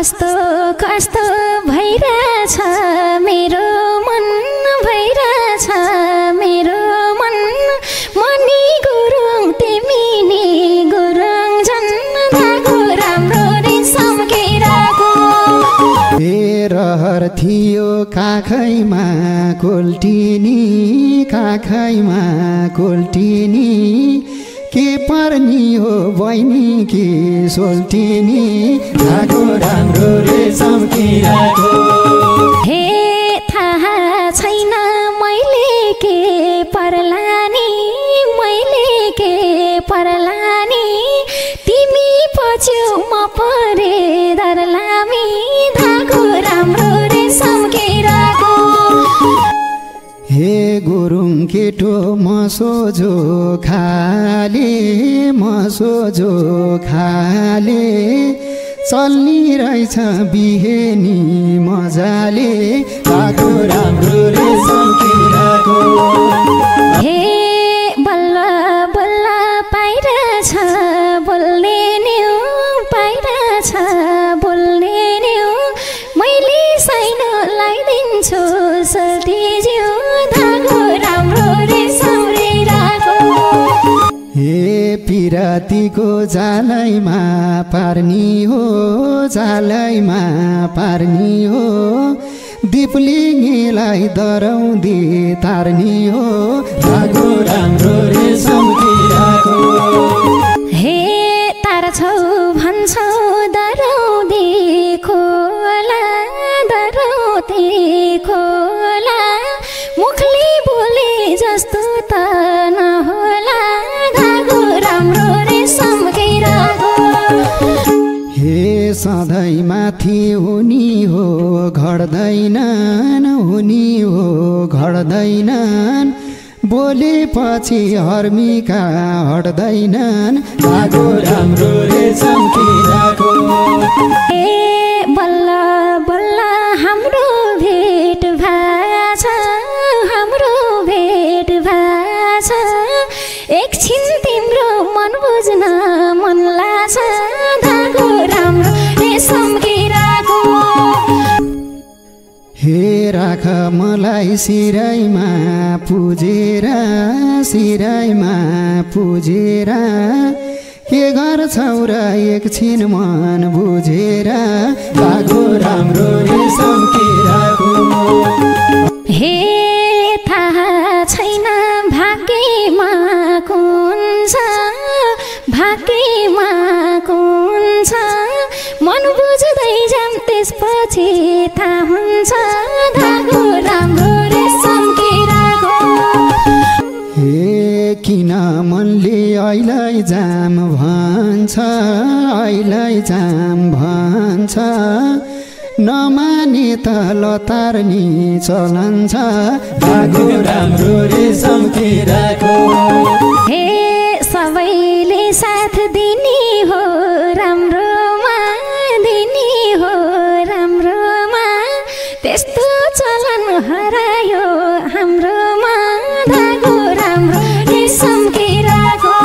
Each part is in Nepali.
कस्तो कस्तो भइरहेछ मेरो मन भइरहेछ मेरो मन मनी गुरुङ तिमी नि गुरुङ झन् धागो राम्रो रेशम केराको रहर थियो काखैमा कोल्टिनी काखैमा कोल्टिनी के पर्नी हो बहिनी के सोल्टिनी धागो राम्रो रेशम केराको हे थाहा छैन मैले के पर्लानी मैले के पर्लानी तिमी पछ्यौ म परे दरलामी धागो राम्रो रेशम केराको हे गुरुङ केटो म सोझो खाले चल्नी रहेछ बिहेनी मजाले धागो राम्रो रेशम केराको हे बल्ल बल्ल पाइरहेछ बोल्ने न्यु पाइरहेछ बोल्ने न्यु मैले साइनो लगाइदिन्छु सल्टीज्यू धागो राम्रो रेशम केराको हे पिरातीको जालैमा पार्नी हो दिपलिङीलाई दराउँदी तार्नी हो धागो राम्रो रेशम केराको हे तार्छौ भन्छौ दराउँदी खोला मुखले बोले जस्तो त नहोला धागो राम्रो रेशम केराको हे सधैँ माथि हुनी हो घड्दैनन् बोलेपछि हर्मिका हट्दैनन् धागो राम्रो रेशम केराको ए बल्ल बल्ल हाम्रो भेट भएछ एकछिन तिम्रो मन बुझ्न मन लाग्छ धागो राम्रो रेशम केराको हे राख मलाई सिराइमा पुजेर के गर्छौ र एकछिन मन बुझेर धागो राम्रो रेशम केराको हे थाहा छैन भाग्यमा कुन छ मन बुझ्दै जाम त्यसपछि थाहा हुन्छ धागो राम्रो रेशम केराको हे किन मनले अहिले जाम भन्छ नमाने त लतार्नी चलन छ धागो राम्रो रेशम केराको हे सबैले साथ दिने हो राम्रोमा त्यस्तो चलन हरायो हाम्रोमा धागो राम्रो रेशम केराको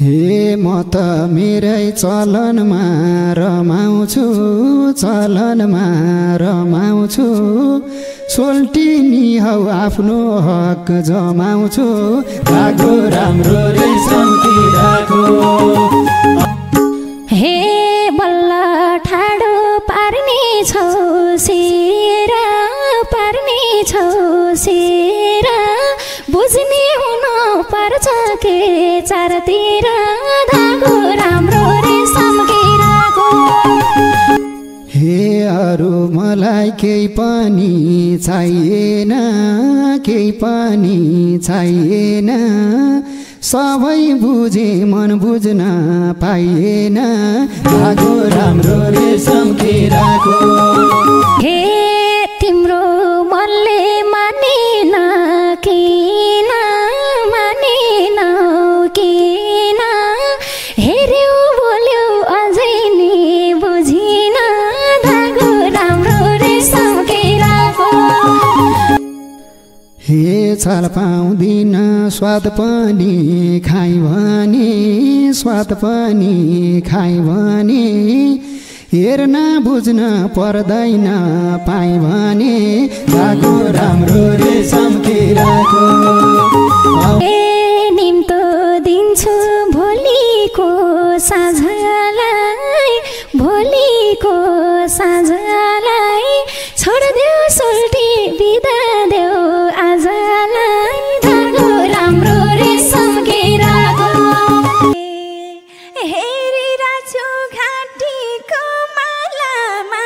हे म त मेरै चलनमा रमाउँछु सोल्टिनी हौ आफ्नो हक जमाउँछु धागो राम्रो रेशम केराको हे बल्ल ठाडो पार्ने छौ सेरा बुझ्ने हुनु पर्छ के चारतिर धागो राम्रो रेशम केराको हे अरू मलाई केही पनि चाहिएन सबै बुझे मन बुझ्न पाइएन धागो राम्रो रेशम केराको हे तिम्रो मनले मानेन किन हेर्यौ बोल्यौ अझै नि बुझिन धागो राम्रो रेशम केराको हे छाल पाउँदिन स्वाद पनि खाइ भने हेर्न बुझ्न पर्दैन पाएँ भने धागो राम्रो रेशम किराको निम्तो दिन्छु भोलिको साँझलाई भोलिको साँझलाई छोडिदेऊ सोल्टी बिदा देऊ आजलाई धागो राम्रो रेशम किराको हेरिरहेछु घाँटीको मालामा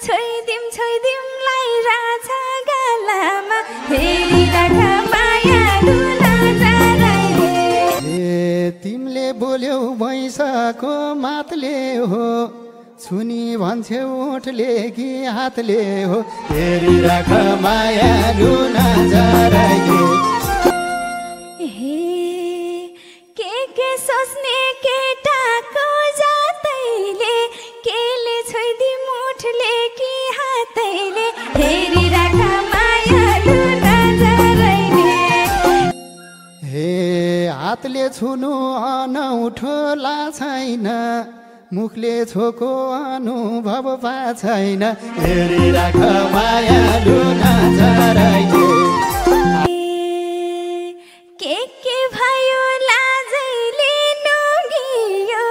छोइदिमलाई राजा गालामा हेरिराख माया तिमीले बोल्यौ भैँसाको मातले हो छुनी भन्छौ ओठले कि हातले हो हेरिराख माया लुना जराइले के सोच्ने केटाको जातैले केले छोइदिम ओठले कि हातैले हेरिराख माया लुना जराइले हे हातले छुनु अनौठो ला छैन मुखले छोको अनुभव पा छैन हेरिराख माया लुना जराइले के भयो लाजैले नुगियो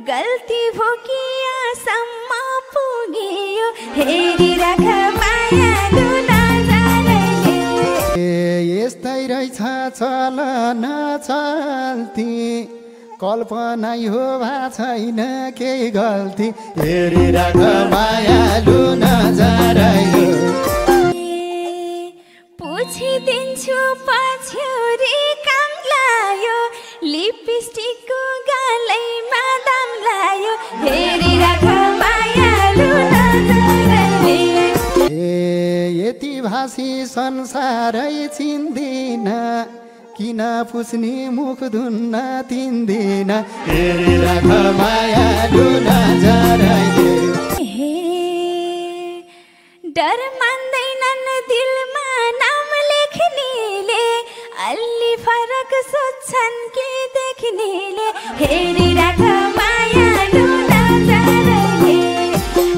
गल्ती भोकियासम्म पुगियो हेरिराख माया लुना जराइले यस्तै रहेछ चलन चल्ती कल्पना हो भा छैन केही गल्ती हेरिराख माया लुना जराइले पुछिदिन्छु पछ्यौरी काम लायो लिपस्टिकको गालैमा दाम लायो हेरिराख माया लुना जराइले यति भाषी संसारै चिन्दिन किन पुस्नी मुख धुन्न तिन्दिन हेरिराख माया लुना जराइले डर मान्दैनन् दिलमा नाम लेख्नेले अलि फरक सोच्छन् कि देख्नेले हेरिराख माया लुना जराइले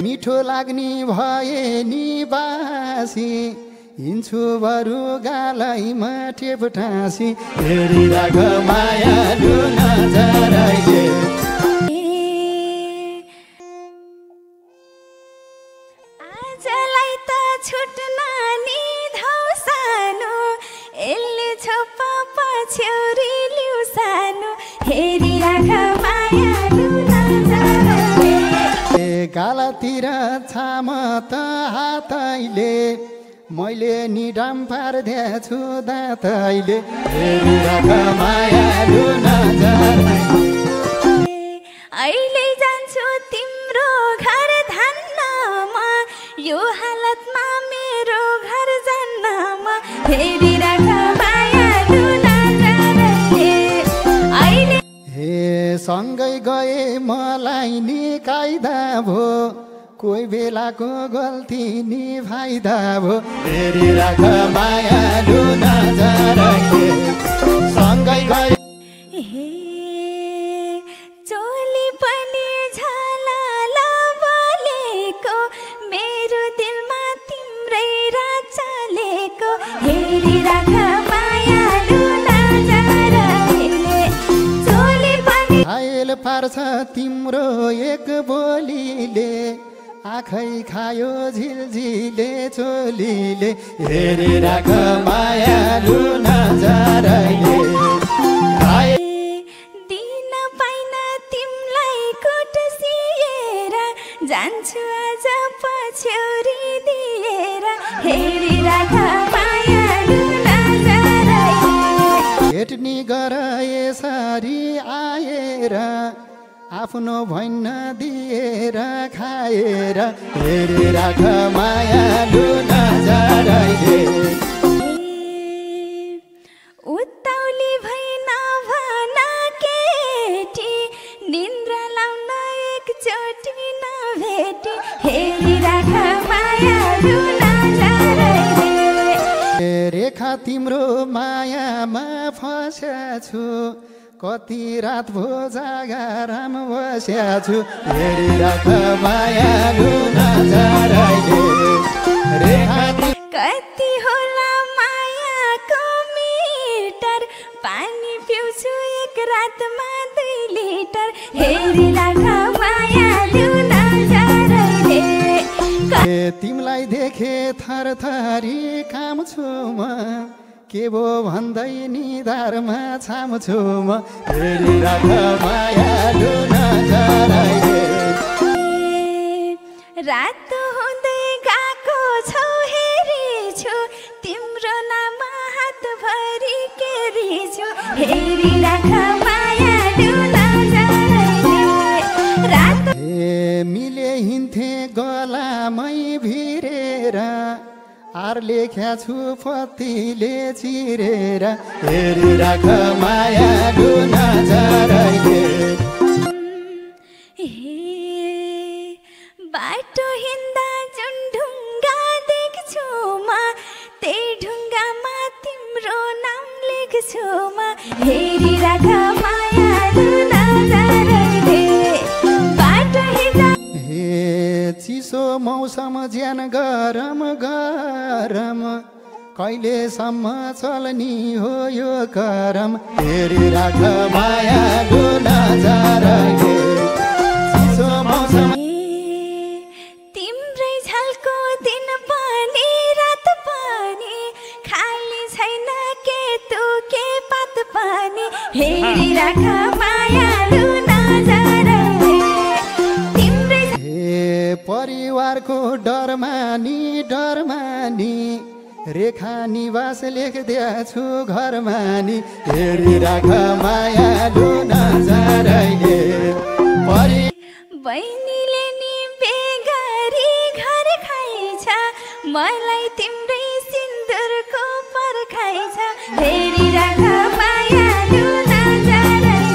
मिठो लाग्ने भए नि बासी हिँड्छु बरु गालैमा टेप ठाँसी हेरिराख माया लुना जराइले आजलाई त छुट्न नि धौसानो यसले छोप पछ्यौरी लिउ सानो हेरिराख माया लुना जराइले गालातिर छाम त हातैले मैले नि डाम्फार दिएछु दाँतैले हेरिराख माया लुना जराइले अहिले जान्छु तिम्रो घर धान्नमा यो हालतमा मेरो घर जान्नमा हेरिराख माया लुना जराइले अहिले हे सँगै गए मलाई नि कायदा भो कोही बेलाको गल्ती नि फाइदा भो हेरिराख माया लुना जराइले सँगै गए चोली पनि झलल बोलेको मेरो दिलमा तिम्रै राज चलेको हेरिराख माया लुना जराइले चोली पनि घायल पार्छ तिम्रो एक बोलीले आँखै खायो झिलझिले चोलीले हेरिराख माया लुना जराइले दिन पाइन तिमलाई कुटसिएर जान्छु आज पछ्यौरी दिएर हेरिराख माया लुना जराइले भेट्नी गर यसरी आएर आफ्नो भन्न दिएर खाएर हेरिराख माया लुना जराइले उत्ताउली भइन भन केटी निन्द्रा लाउन एकचोटि नभेटी हेरिराख माया लुना जराइले रेखा तिम्रो मायामा फस्याछु कति रात भो जागाराम बस्या छु हेरिराख मायालु नजरले रेखा कति होला मायाको मिटर पानी पिउँछु एक रातमा 2 लिटर हेरिराख मायालु नजरले तिमीलाई देखे थरथरी काम छु म के भो भन्दै निधारमा छाम छु म हेरिराख मायालु नजरले रात हुँदै गएको छौ हेरिछु तिम्रो नाम हातभरि केरिछु हेरिराख मायालु नजरले रात मिले हिँड्थे गलामै भिरेर आर लेख्या छु पतिले चिरेर हेरिराख मायालु नजरले बाटो हिँड्दा जुन ढुङ्गा देख्छु म त्यही ढुङ्गामा तिम्रो नाम लेख्छु म हेरिराख मायालु नजरले बाटो हिँड्दा चिसो मौसम ज्यान गरम गरम कहिलेसम्म चल्ने हो यो करम हेरिराख मायालु नजरले चिसो मौसम तिम्रै झल्को दिन पनि रात पनि खाली छैन के तु के पात पनि हेरिराख मायालु नजरले तिम्रै परिवारको डरमानी रेखा निवास लेख्दिया छु घरमानी हेरिराख मायालु नजरले बहिनीले नि बेगरी घर खाइछ मलाई तिम्रै सिन्दुरको पर्खाइछ हेरिराख मायालु नजरले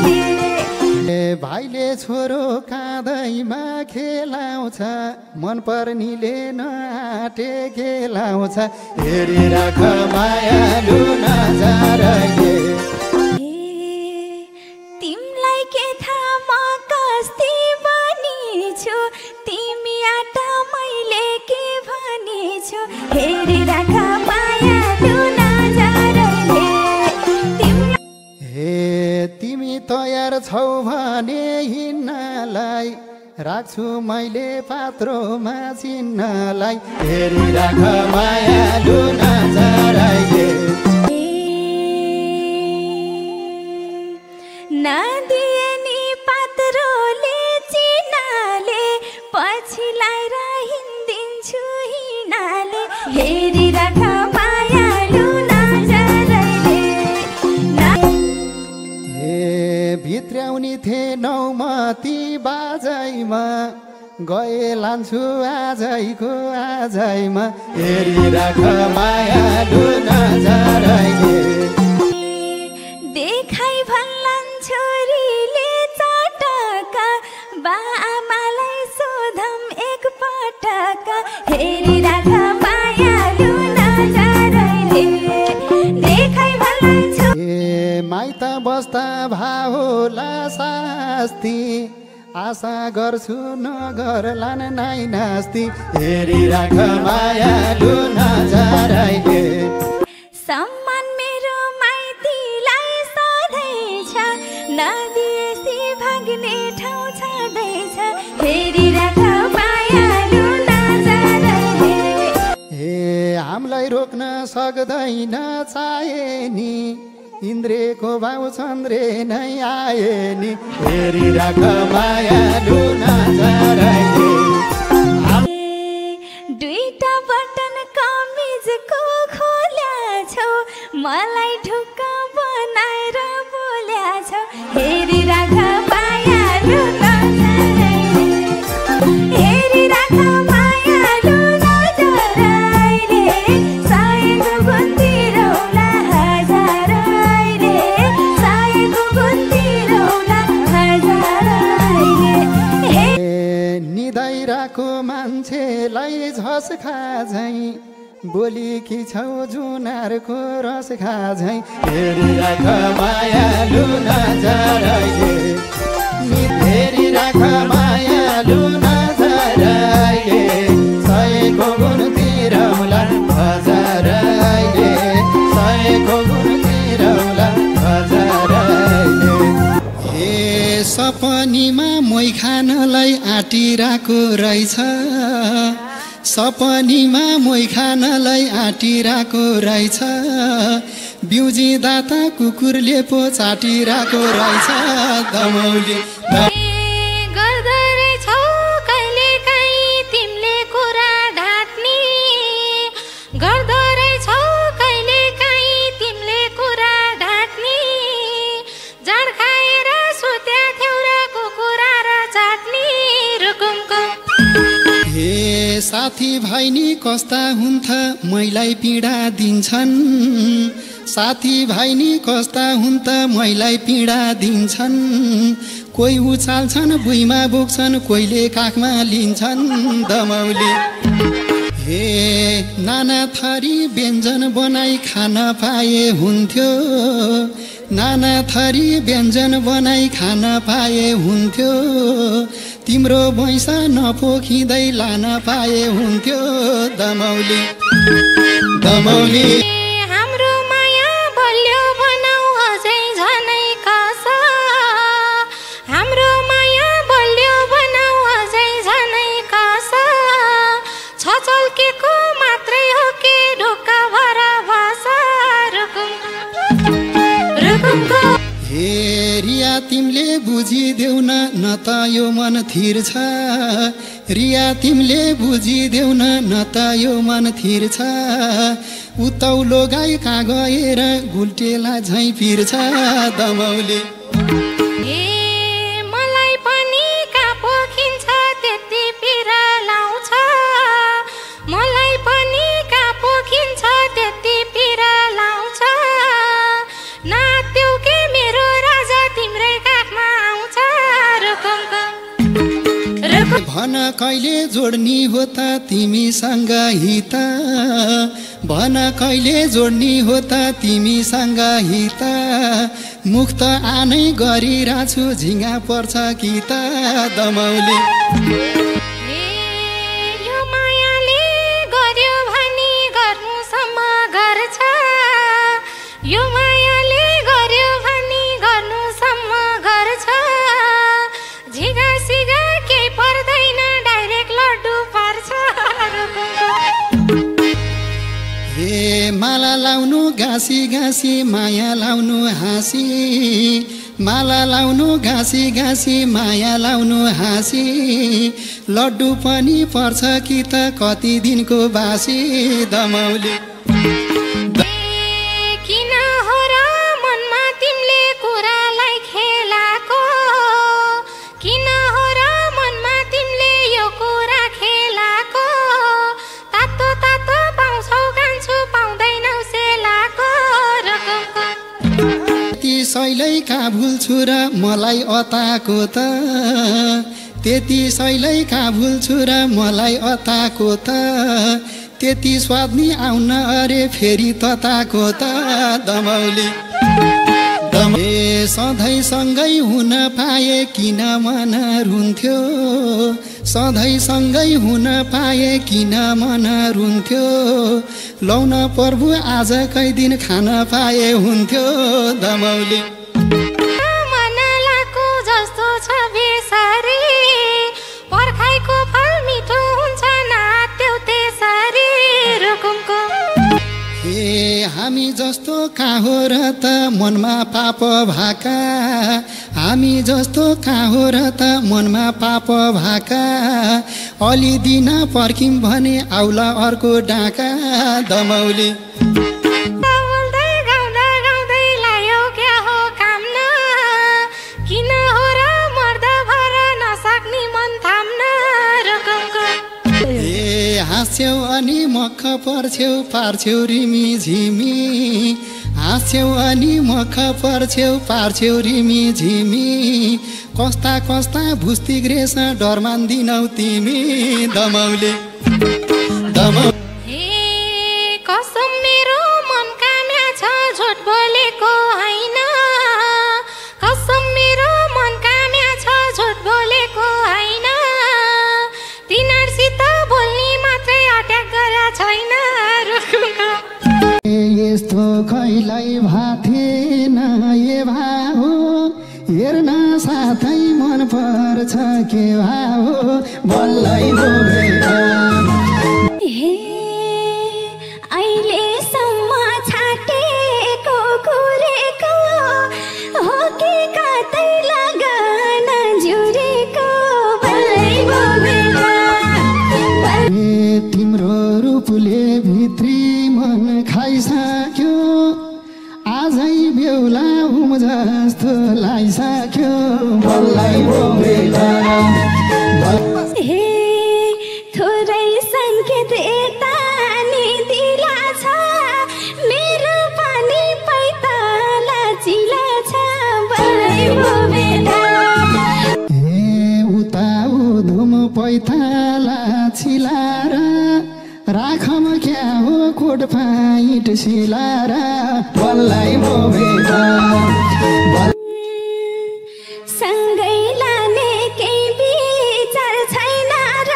भाइले छोरो काँदैमा खेलाउँछ मन पर्नीले नआटे खेलाउँछ हेरिराख मायालु नजरले तिमीलाई के थाहा म कस्ती बनिछु तिमी आट मैले के भनिछु हेरिराख मायालु नजरले तिमी तयार छौ भने हिँड्नलाई राख्छु मैले पात्रोमा चिन्नलाई हेरिराख मायालु नजरले नदिए नि पात्रोले चिनाले पछि लाएर हिँडिदिन्छु हिँडाले हेरिराख मायालु नजरले भित्र्याउनी थे नौमती बाजैमा गए लान्छु आजैमा हेरिराख मायालु नजरले देखाइ भन्लान् छोरीले चटक बा आमालाई सोधम एक पटक हेरिराख मायालु नजरले देखाइ भन्लान् माइत बस्दा भाहोला शास्ति आशा गर्छु नगर्लान् नाइ नास्ति हेरिराख मायालु नजरले सम्मान मेरो माइतीलाई सधैँछ नदिएसी भाग्ने ठाउँ छँदैछ हेरिराख मायालु नजरले हामीलाई रोक्न सक्दैन चाहे नि इन्द्रेको भाउ चन्द्रे नै आए नि हेरिराख मायालु नजरले दुईटा बटन कमिजको खोल्या छौ मलाई ढुक्क बनाएर बोल्या छौ हेरिराख मायालु नजरले हेरिराख मायालु नजरले साएको गुन्तिरौला हजारैले साएको गुन्तिरौला हजारैले निदाइराको मान्छेलाई झस्खा झैँ बोली खिछौ जुनारको रस खाझै हेरिराख मायालु नजरैले हेरिराख मायालु नजरैले सयको गुण तिरौला हजारैले सयको गुण तिरौला हजारैले हे सपनीमा मोही खानलाई आँटिरहेको रहेछ सपनीमा मोही खानलाई आँटिरहेको रहेछ बिउजिँदा त कुकुरले पो चाटिरहेको रहेछ दमौली गर्दो रहेछौ कहिले काहीँ तिमीले कुरा ढाट्ने गर्दो रहेछौ कहिले काहीँ तिमीले कुरा ढाट्ने जाँड खाएर सुत्या थियौ र कुकुरा र चाट्ने रुकुमको हे साथी भाइ नि कस्ता हुन्थ मैलाई पीडा दिन्छन् साथी भाइ नि कस्ता हुन् त मैलाई पीडा दिन्छन् कोही उचाल्छन् भुइँमा बोक्छन् कोहीले काखमा लिन्छन् दमौली हे नाना थरी व्यञ्जन बनाई खान पाए हुन्थ्यो नाना थरी व्यञ्जन बनाई खान पाए हुन्थ्यो तिम्रो भैँस नपोखिँदै लान पाए हुन्थ्यो दमौली दमौली हाम्रो माया बलियो बनाऊ अझै झनै कस हाम्रो माया बलियो बनाऊ अझै झनै कस छचल्केको मात्रै हो के ढोका भर भाष रुकुमको हे रिया तिमीले बुझिदेऊ न त यो मन थिर छ रिया तिमीले बुझिदेऊ न त यो मन थिर छ उतौलो गाई कहाँ गएर गुल्टेला झैँ फिर्छ दमौली मलाई पनि कहाँ पोखिन्छ त्यति पिर लाउँछ मलाई पनि कहाँ पोखिन्छ त्यति पिर लाउँछ नात्यौ के मेरो राजा तिम्रै काखमा आउँछ रुकुमको भन कहिले जोड्नी हो त तिमीसँग हित भन कहिले जोड्नी हो त तिमीसँग हित मुक्त आनै गरिरहेछु झिङ्गा पर्छ कि त दमौली यो मायाले गर्यो भनी गर्नुसम्म गर्छ यो मायाले गर्यो भनी गर्नुसम्म गर्छ झिगा सिगा केही पर्दैन डाइरेक्ट लड्डु पर्छ हे माला लाउनु घाँसी घाँसी माया लाउनु हाँसी माला लाउनु घाँसी घाँसी माया लाउनु हाँसी लड्डु पनि पर्छ कि त कति दिनको बासी दमौली किन हो र मनमा तिमीले कुरालाई खेलाको किन हो र मनमा तिमीले यो कुरा खेलाको तातो तातो पाउँछौ कान्छु पाउँदैनौ सेलाको रुकुमको त्यति सैलै कहाँ भुल्छु र मलाई अताको त त्यति सैलै कहाँ भुल्छु र मलाई अताको त त्यति स्वाद नि आउन अरे फेरि तताको त दमौली सधैँ सँगै हुन पाए किन मन रुन्थ्यो सधैँ सँगै हुन पाए किन मन रुन्थ्यो लौन प्रभु आजकै दिन खान पाए हुन्थ्यो दमौली मन लाको जस्तो छ बेसारी पर्खाइको फल मिठो हुन्छ नात्यौ त्यसरी रुकुमको हे हामी जस्तो कहाँ हो र त मनमा पाप भाका हामी जस्तो कहाँ हो र त मनमा पाप भाका अलि दिन पर्खिम भने आउला अर्को डाका दमौली बोल्दै गाउँदा गाउँदै लायो क्या हो काम न किन हो र मर्दा भर नसक्ने मन थाम्न रुकुमको ए हाँस्यौ अनि मख पर्छौ पार्छौ रिमी झिमी हाँस्यौ अनि मख पर्छौ पार्छौ रिमी झिमी कस्ता कस्ता भुस्तिक रेस डर मान्दिनौ तिमी दमौली दमौ हे कसम मेरो मन काम्या छ झुट बोलेको होइन कसम मेरो मन काम्या छ झुट बोलेको होइन तिनीहरुसित बोल्ने मात्रै अट्याक गरेको छैन यस्तो कहिल्यै भाथेन ए भाहो हेर्न साथै मन पर्छ के भाहो बल्लै बोलेर अहिलेसम्म छाटेको कुरेको हो कि कतै लगन जुरेको बल्लै बोलेर तिम्रो रूपले भित्री मन खाइसक्यो आजै बेहुला हुम जस्तो लाइसक्यो बल्लै बोलेर थोरै सङ्केत यता नि दिला छ मेरो पनि पैताला चिला छ बल्लै बोलेर उता उधुम पैताला छिलार राखम क्या हो कोट फाइट सिलार बल्लै बोलेर सँगै लाने केही विचार छैन र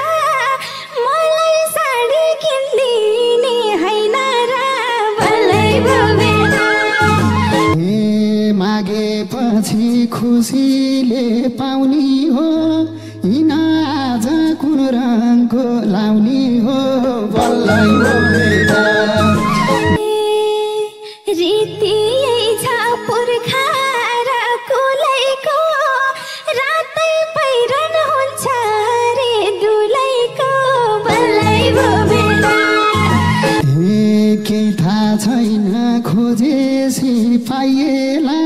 मलाई साडी किनिदिने होइन र बल्लै बोलेर मागेपछि खुसीले पाउने हो हिन आज कुन रङको लाउने हो बल्लै बोलेर रीति छ पुर्खा र कुलैको रातै पहिरन हुन्छ रे दुलैको बल्लै बोलेर केही थाहा छैन खोजेसी पाइएला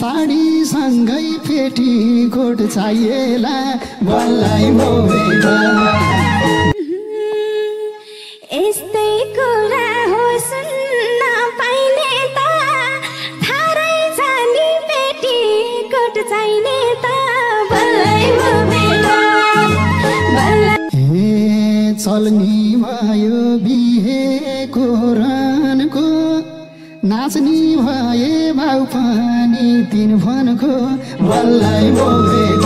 साडीसँगै पेटीकोट चाहिएला बल्लै बोलेर यस्तै कुरा हो सुन्न पाइने त थारै जानी पेटीकोट चाहिने त बल्लै बोलेर चल्नी भयो बिहेको रनको नाच्ने भए भाउ पनि तिन फनको बल्लै बोलेर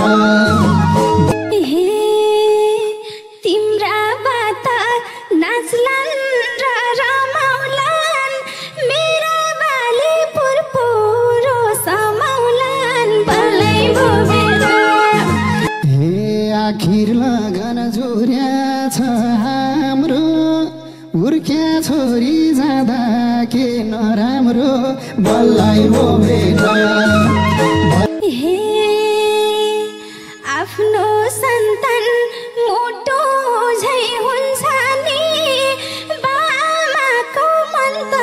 तिम्रा बात नाच्लान् र रमाउलान् मेरा बाले पुरपुरो समाउलान् बल्लै बोलेर आखिर लगन जोर्या छ हाम्रो हुर्क्या छोरी जाँदा के नराम्रो बल्लै बोलेर आफ्नो सन्तान मोटो झै हुन्छ नि बामाको मन त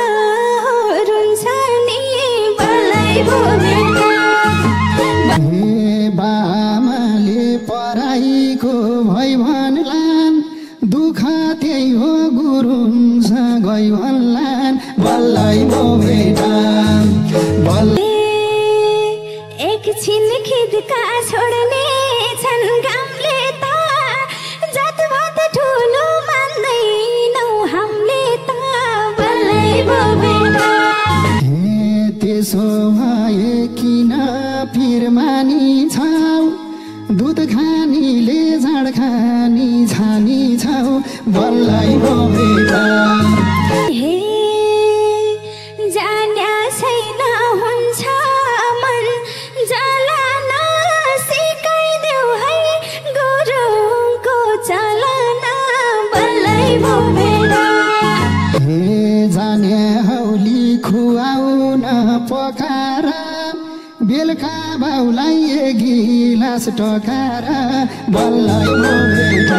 रुन्छ नि बल्लै बोलेर बामाले पराईको भई भन्लान् दुःख त्यही हो गुरुन्छ गई भन्लान् बल्लै बोलेर एकछिन खिदका छोड्ने छन् घामले त जातभात ठुलो मान्दैनौ हामीले त बल्लै बोलेर त्यसो भए किन पिर मानी छौ दुध खानीले झाड खानी छानी छौ बल्लै बोलेर जान्या छैन हुन्छ मन जलन सिकाइदेऊ है गुरुङको चलन बल्लै बोलेर जाने हौली खुवाउन पकाएर बेलुका बाउलाई एक गिलास टकाएर बल्लै बोलेर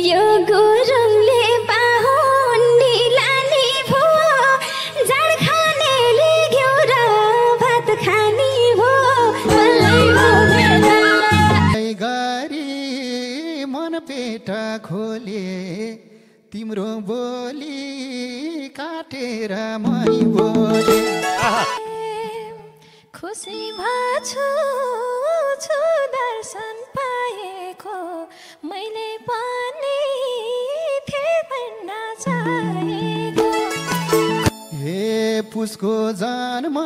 यो गुरुङले बाहुनी लाने भो जाड खानेले घिउ र भात खाने भो बल्लै बोलेर गरी मन पेट खोले तिम्रो बोली काटेर मै बोले खुसी छु दर्शन पाएको मैले पनि थिएँ पुसको जन्म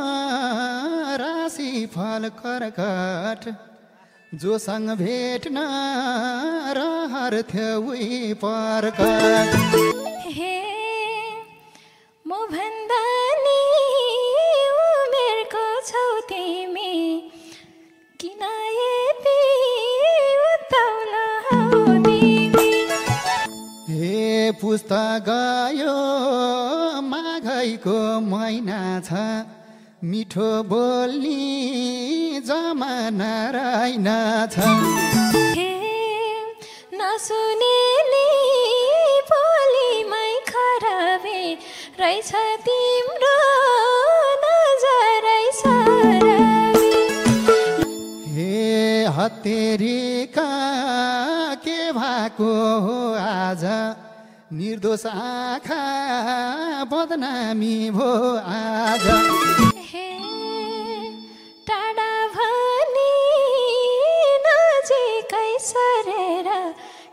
राशि फल कर्कट जोसँग भेट्न रहर थियो उही पर्कट हे म भन्दा नि उमेरको छौ तिमी किन यति उत्ताउलो हौ तिमी हे पुस्ता गयो माघैको महिना छ मिठो बोल्ने जमाना रहेनछ हे नसुनेली बोलीमै खराबे रहेछ तिम्रो नजरै सराबी हे हत्तेरीका के भएको हो आज निर्दोष आँखा बदनामी भो आज हे टाढा भनी नजिकै सरेर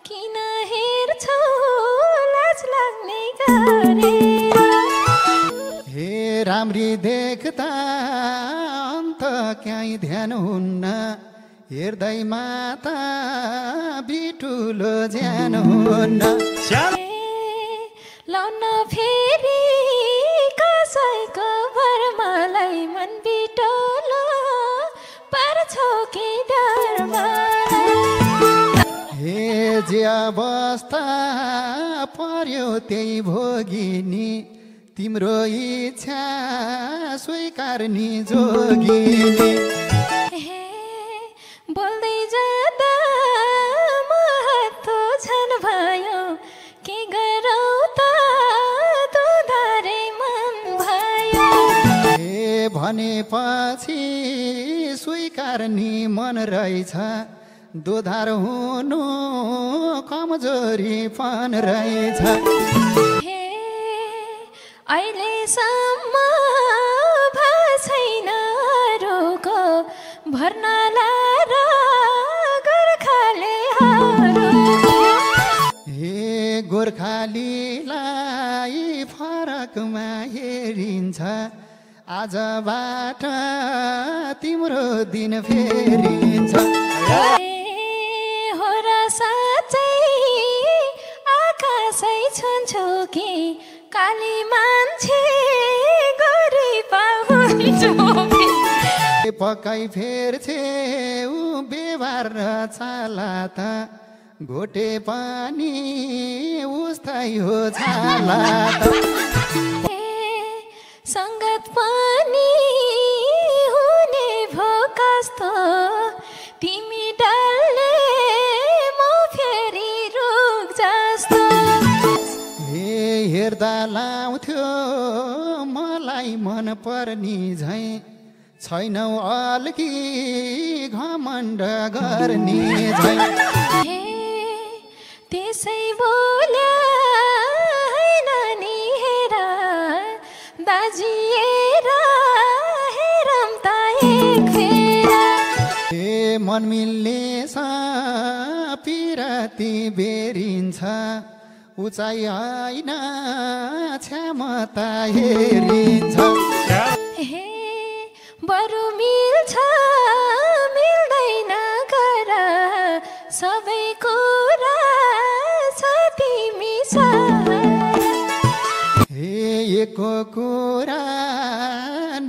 किन हेर्छौ लाज लाग्ने गरेर हे राम्री देख्दा अन्त क्याही ध्यान हुन्न हेर्दै माता बिटुलो ज्यान हुन्न लाउन फेरि कसैको भरमालाई मन बिटोलो पार्छौ कि डर मलाई हे जे अवस्था पर्यो त्यही भोगिनी तिम्रो इच्छा स्वीकार्नी जोगिनी हे बोल्दै जाँदा महत्त्व झन् भयो के गरौ त दुधारे मन भयो हे भनेपछि स्वीकार्नी मन रहेछ दुधार हुनु कमजोरीपन रहेछ हे अहिलेसम्म छैन अरूको भर्नाला र गोर्खाले हे गोर्खालीलाई फरकमा हेरिन्छ आजबाट तिम्रो दिन फेरिन्छ हो र साँच्चै आकाशै छुन्छु कि काली मान्छे गोरी पाउँछु पक्कै फेर्छे ऊ व्यवहार र चाला त घोटे पानी उस्तै हो छाला त सङ्गत पनि हुने भो कस्तो तिमी डल्ले म फेरि रुख जस्तो हे हेर्दा लाउँथ्यो मलाई मन पर्नी झैँ छैनौ अल्की घमण्ड गर्ने झैँ हे त्यसै बोल्या हैन नि हेर दाजिएर हेरौँ त एक फेर हे मन मिल्ने पिराती बेरिन्छ उचाइ होइन क्षमता हेरिन्छ हे बरु मिल्छ मिल्दैन गर सबै कुरा छ तिमी हे एको कुरा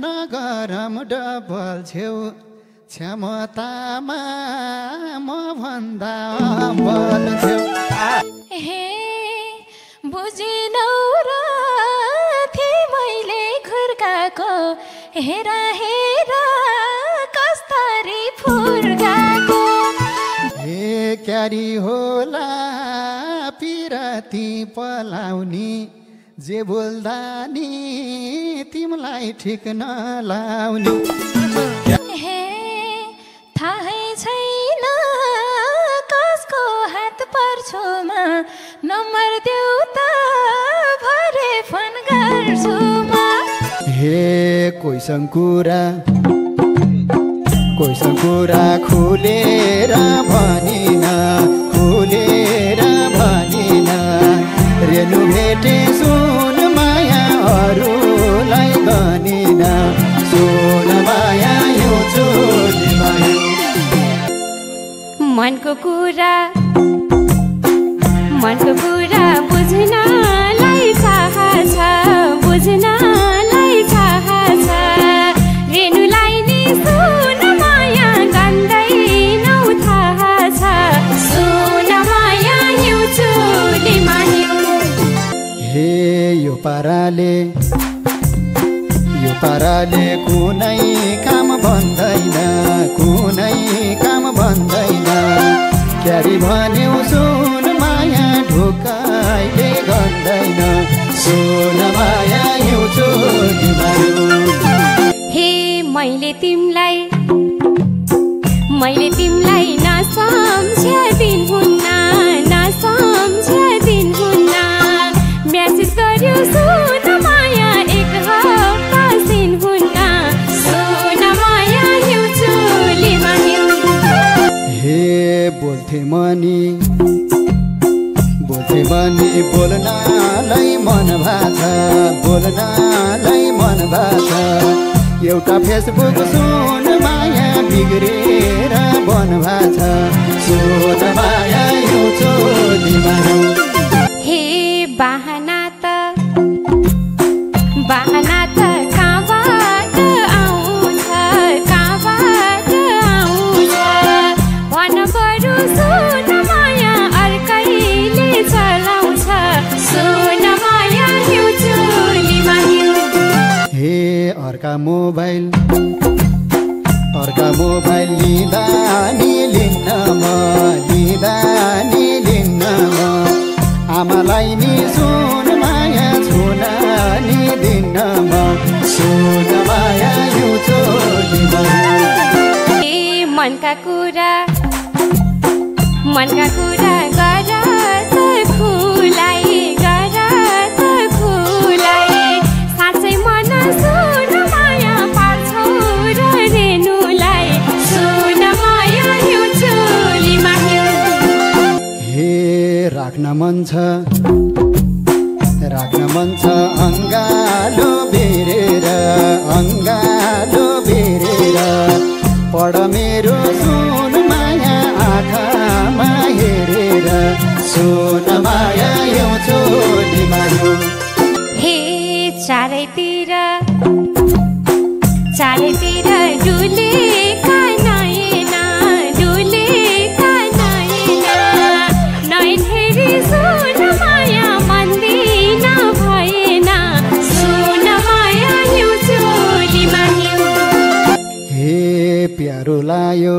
नगरम डबल छेउ क्षमतामा म भन्दा बल छेउ हे बुझिनौ र थिए मैले खुर्काको हेरा हेरा कस्तरी फुर्काको हे क्यारी होला पिराती पलाउने जे बोल्दा नि तिमीलाई ठिक नलाउने हे थाहै छैन कसको हात पर्छुमा नम्बर देऊ त भरे फोन गर्छु म हे कोइसँग कुरा खुलेर भनिन रेणु भेटे सुन माया अरूलाई गने सुन माया हिउँछु लिमायो मनको कुरा बुझ्नलाई चाह छ बुझ्नलाई चाह छ रेणुलाई नि सुन माया गन्दैनौ थाहा छ सुन माया हिउँछु लिमायो हे यो पाराले कुनै काम भन्दैन क्यारी भन्यो सुन माया ढुकाइले गर्दैन सुन माया हिउँछु लिमायो हे मैले तिमलाई नसम्झ्यादिन हुन्न म्यासेज गर्यो सुन माया एक हप्ता सिन हुन्न सुन माया हिउँछु लिमायो हे बोल्थे मनी बोल्नलाई मन भाछ एउटा फेसबुक सुन माया बिग्रेर बन भाछ सुन माया हिउँछु लिमायो हे बाहना त कहाँबाट आउँछ भन बरु सुन माया अर्कैले चलाउँछ सुन माया हिउँछु लिमायो हे अर्का मोबाइल लिँदा नि लिन्न म आमालाई नि सुन माया छुन नि दिन्न म सुन माया हिउँछु लिमायो हे मनका कुरा गर त खुलाई साँच्चै मन सुन माया पार्छौ र रेणुलाई सुन माया हिउँछु लिमायो हे राख्न मन छ अङ्गालो बेरेर पढ मेरो सुन माया आँखामा हेरेर सुन माया हिउँछु लिमायो हे चारैतिर डुलेका नयन हेरी सुन माया मन्दिन भएन सुन माया हिउँछु लिमायो हे प्यारो लायो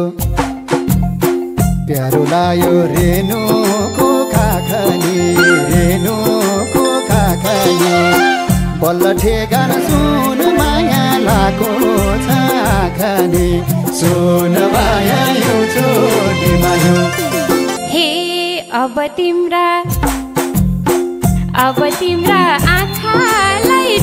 रेणुको खाखनी बल्ल ठेगान सुन माया लाको छ खाने सुन माया हिउँछु लिमायो हे अब तिम्रा आँखालाई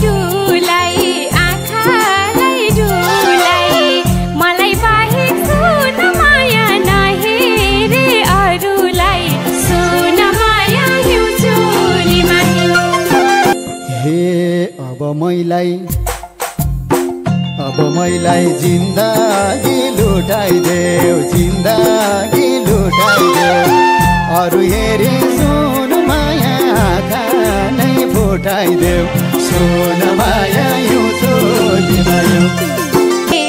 डुलाई मलाई बाहेक सुन माया नहेरे अरूलाई सुन माया हिउँछु लिमायो हे अब मैलाई जिन्दगी लुटाइदेऊ अरू हेरी सुन माया आँखा नै फुटाइदेऊ सुन माया हिउँछु लिमायो हे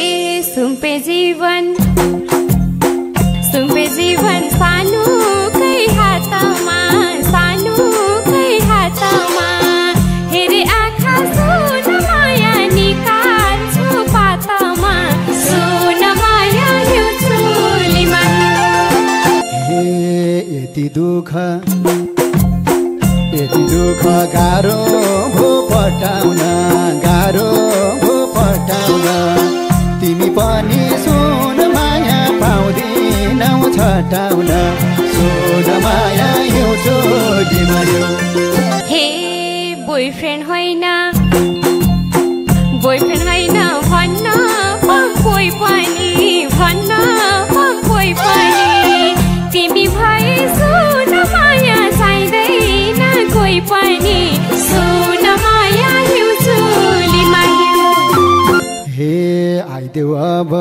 सुम्पे जीवन सानोकै हातमा हेरे आँखा सुन माया निकाल्छु पातमा सुन माया हिउँछु लिमायो हे यति दुःख गाह्रो भो पटाउन तिमी पनि सुन माया पाउँदिनौ छटाउन सुन माया हिउँछु लिमायो हे बोयफ्रेन्ड होइन भन्न कोही पनि तिमी भए सुन माया चाहिँदैन कोही पनि सुन माया हिउँछु लिमायो हे अब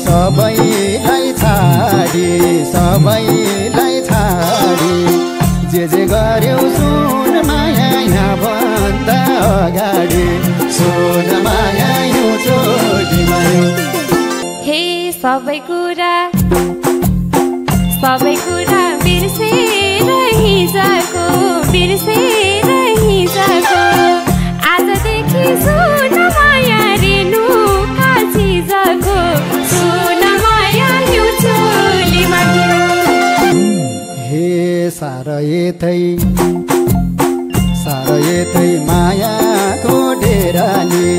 सबैलाई छाडी जे गर्यौ सुन माया यहाँभन्दा अगाडि सुन माया यो चोलीमा हे सबै कुरा बिर्सेर हिजोको आजदेखि सुन माया रेणुका चिजको सुन माया यो चोलीमा हे सारा यतै मायाको डेरा नि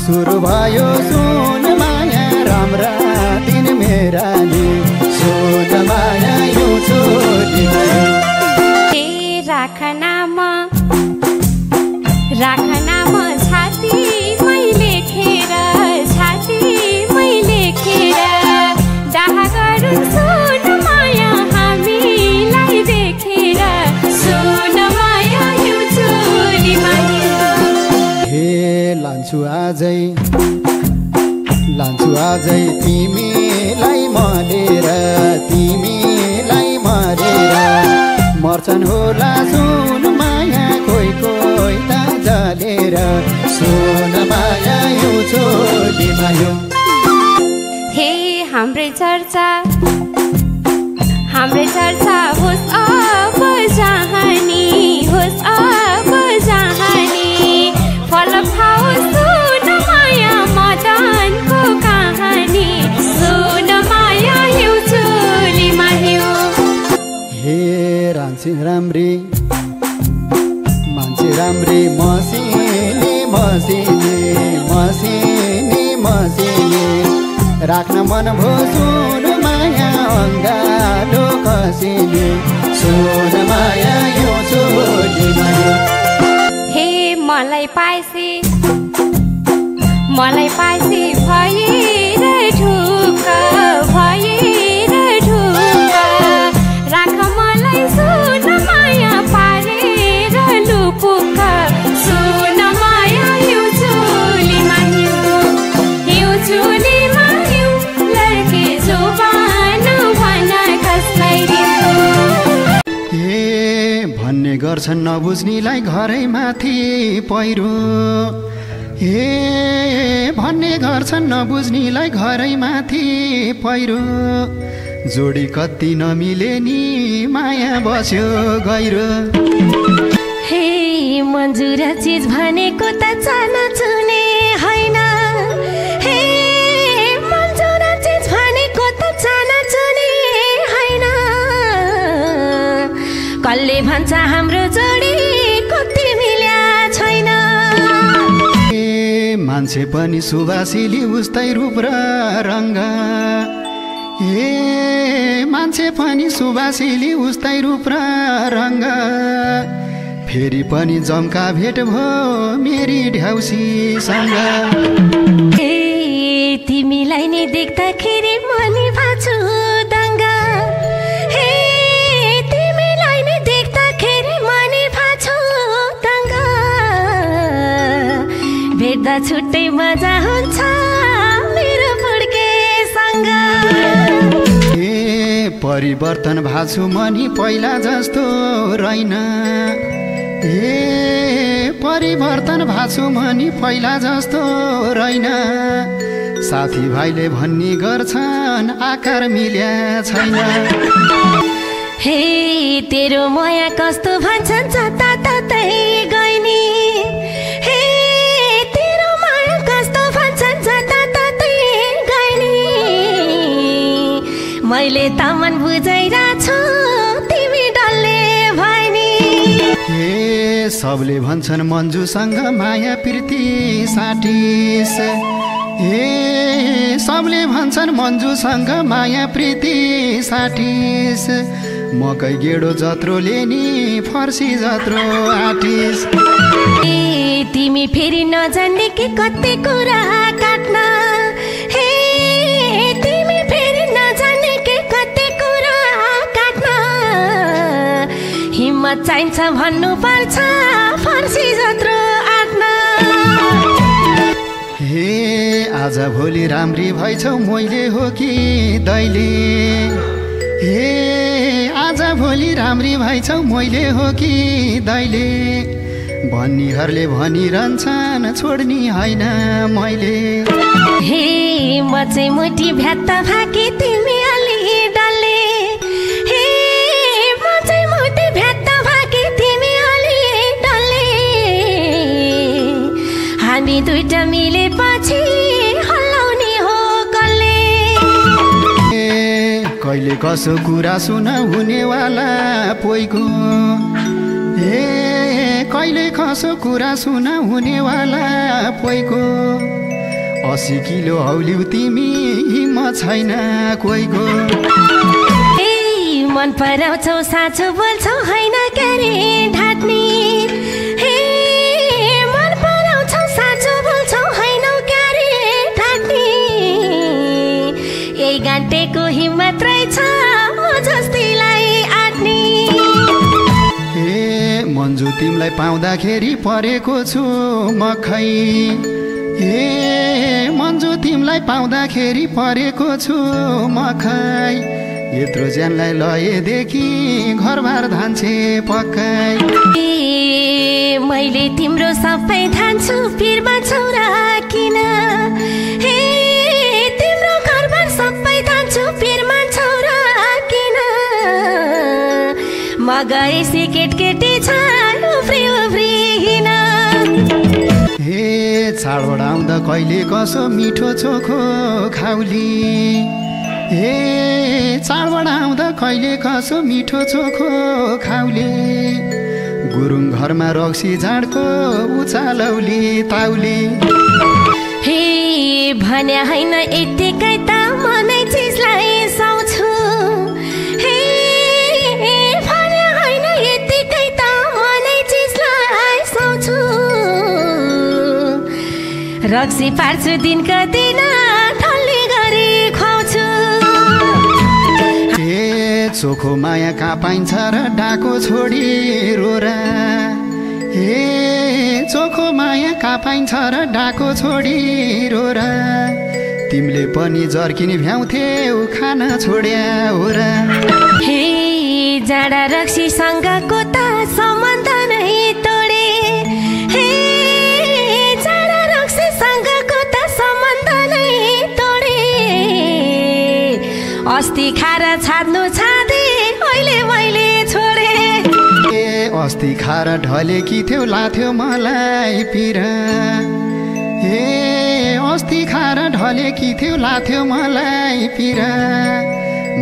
सुरु भयो सुन माया राम्रा दिन मेरा नि सुन माया यो चोलीमा हे राखनाम छाती मैले खेर डाहा गरौँ सुन माया हामीलाई देखेर सुन माया यो चोलीमा हे लान्छु आजै तिमीलाई मरेर मर्छन् होला सुन माया कोही त जलेर सुन माया यो चोलीमा यो हे हाम्रै चर्चा होस् अब जहानी फल खाओस् सुन माया मदनको कहानी सुन माया यो चोलीमा यो हे मान्छे राम्री मसिनी राख्न मन भो सुन माया अङ्गालो कसिनी सुन माया यो चोलीमा हे मलाई पाएसी भएर ढुक्क राख मलाई सुन माया पारेर लुपुक्क सुन माया यो चोलीमा लड्के जुबान भन कसलाई हे भन्ने गर्छन् नबुझ्नेलाई घरै माथि पहिरो हे भन्ने गर्छन् नबुझ्नेलाई घरै माथि पहिरो जोडी कति नमिले नि माया बस्यो गहिरो हे मन्जुर चिज भनेको त चाना चुने होइन हे मन्जुर चिज भनेको त चाना चुने होइन कसले भन्छ हाम्रो जोडी कति मिल्या छैन ए मान्छे पनि सुवासिली उस्तै रूप र रङ्ग ए मान्छे पनि सुवासिली उस्तै रूप र रङ्ग फेरि पनि जम्का भेट भो मेरी ढ्याउसीसँग ए तिमीलाई नै देख्दाखेरि मनी भाछु दङ्गा हे तिमीलाई नै देख्दाखेरि मनी भाछु दङ्गा भेट्दा छुट्टै मजा हुन्छ मेरो फुड्केसँग ए परिवर्तन भाछु मनी पहिला जस्तो रहेन ए परिवर्तन भाछु मनी पहिला जस्तो रहेन साथीभाइले भन्ने गर्छन् आकार मिल्या छैन हे तेरो माया कस्तो भन्छन् जताततै गइनी हे तेरो माया कस्तो भन्छन् जताततै गइनी मैले त मन बुझाइराछु तिमी डल्ले भइनी हे सबले भन्छन् मन्जुसँग माया प्रीति साटिस हे सबले भन्छन् मन्जुसँग माया प्रीति साटिस मकै गेडो जत्रोले नि फर्सी जत्रो आटिस ए तिमी फेरि नजान्ने कि कति कुरा काट्न हे तिमी फेरि नजान्ने कि कति कुरा काट्न हिम्मत चाहिन्छ भन्नु पर्छ फर्सी जत्रो आज भोलि राम्री भइछौ मैले हो कि दैले हे आज भोलि राम्री भइछौ मैले हो कि दैले भन्नेहरूले भनिरहन्छन् छोड्ने होइन मैले हे म चाहिँ मुठी भ्यात्त भाकी तिमी अलि डल्ले हे म चाहिँ मुठी भ्यात्त भाकी तिमी अलि डल्ले हामी दुईटा मिलेपछि हल्लाउने हो कसले कहिले कसो कुरा सुन हुनेवाला पोइको कहिले कसो कुरा सुन हुनेवाला पोइको 80 किलो हौलिउ तिमी हिम्मत छैन कोहीको मन पराउँछौ साँचो बोल्छौ होइन क्यारे ढाट्ने हे मन पराउँछौ साँचो बोल्छौ होइन क्यारे ढाट्ने यही गान्टेको हिम्मत रहेछ म जस्तीलाई आट्ने मन्जु तिमीलाई पाउँदाखेरि परेको छु मखै मन्जु तिमीलाई पाउँदाखेरि परेको छु मखै यत्रो ज्यानलाई लएदेखि घरबार धान्छे पक्कै मैले तिम्रो सबै धान्छु पिरमा छौरा किन हे तिम्रो घरबार सबै धान्छु पिरमा छौरा किन म गएपछि केटकेटी छ उफ्री उफ्री हिँड हे चाडबाड आउँदा कहिले कसो मिठो चोखो खाउली हे चाडबाड आउँदा कहिले कसो मिठो चोखो खाउली गुरुङ घरमा रक्सी झाडको उचालौली ताउली हे भन्या होइन यतिकै त मनै चिजलाई साउँछु हे भन्या होइन यतिकै त मनै चिजलाई साउँछु रक्सी पार्छु दिनको दिन ठल्ली गरी खुवाउँछु चोखो माया कहाँ पाइन्छ र डाको छोडी रोरा हे चोखो माया कहाँ पाइन्छ र डाको छोडी रोरा तिमीले पनि जर्किनी भ्याउँथ्यौ खान छोड्या हो र हे जाडा रक्सीसँगको त सम्बन्ध नै तोडे हे जाडा रक्सीसँगको त सम्बन्ध नै तोडे अस्ति खाएर छाड्नु छाडे अहिले मैले छोडे अस्ति खाएर ढलेकी थियौ लाथ्यौ मलाई पिर हे अस्ति खाएर ढलेकी थियौ लाथ्यौ मलाई पिर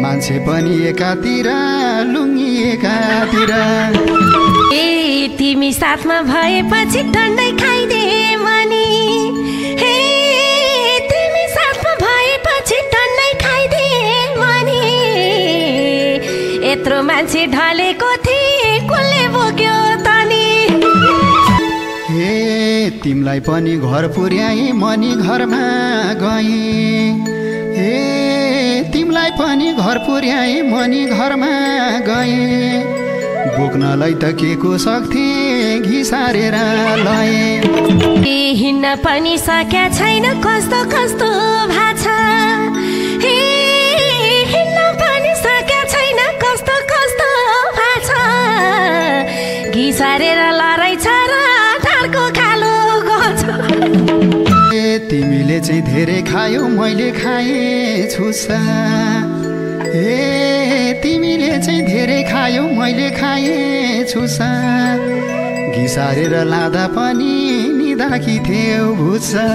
मान्छे पनि एकातिर लुङ्गी एकातिर ए तिमी साथमा भएपछि डन्डै खाइदे मनी हे तिमी साथमा भएपछि डन्डै खाइदे मनी यत्रो मान्छे ढलेको थिए कसले बोक्यो तनी हे तिमीलाई पनि घर पुर्याए मनी घरमा गए हे तिमीलाई पनि घर पुर्याए मनी घरमा गए बोक्नलाई त के को सक्थे घिसारेर लए ए हिँड्न पनि सकेका छैन कस्तो कस्तो भाछा हे हिँड्न पनि सकेका छैन कस्तो कस्तो भाछा घिसारेर लराइ छ र ढाडको खालो गर्छ तिमीले चाहिँ धेरै खायौ मैले खाएँ छुसा हे तिमीले चाहिँ धेरै खायौ मैले खाएँ छुसा घिसारेर लाँदा पनि निदाकी थियौ भुसा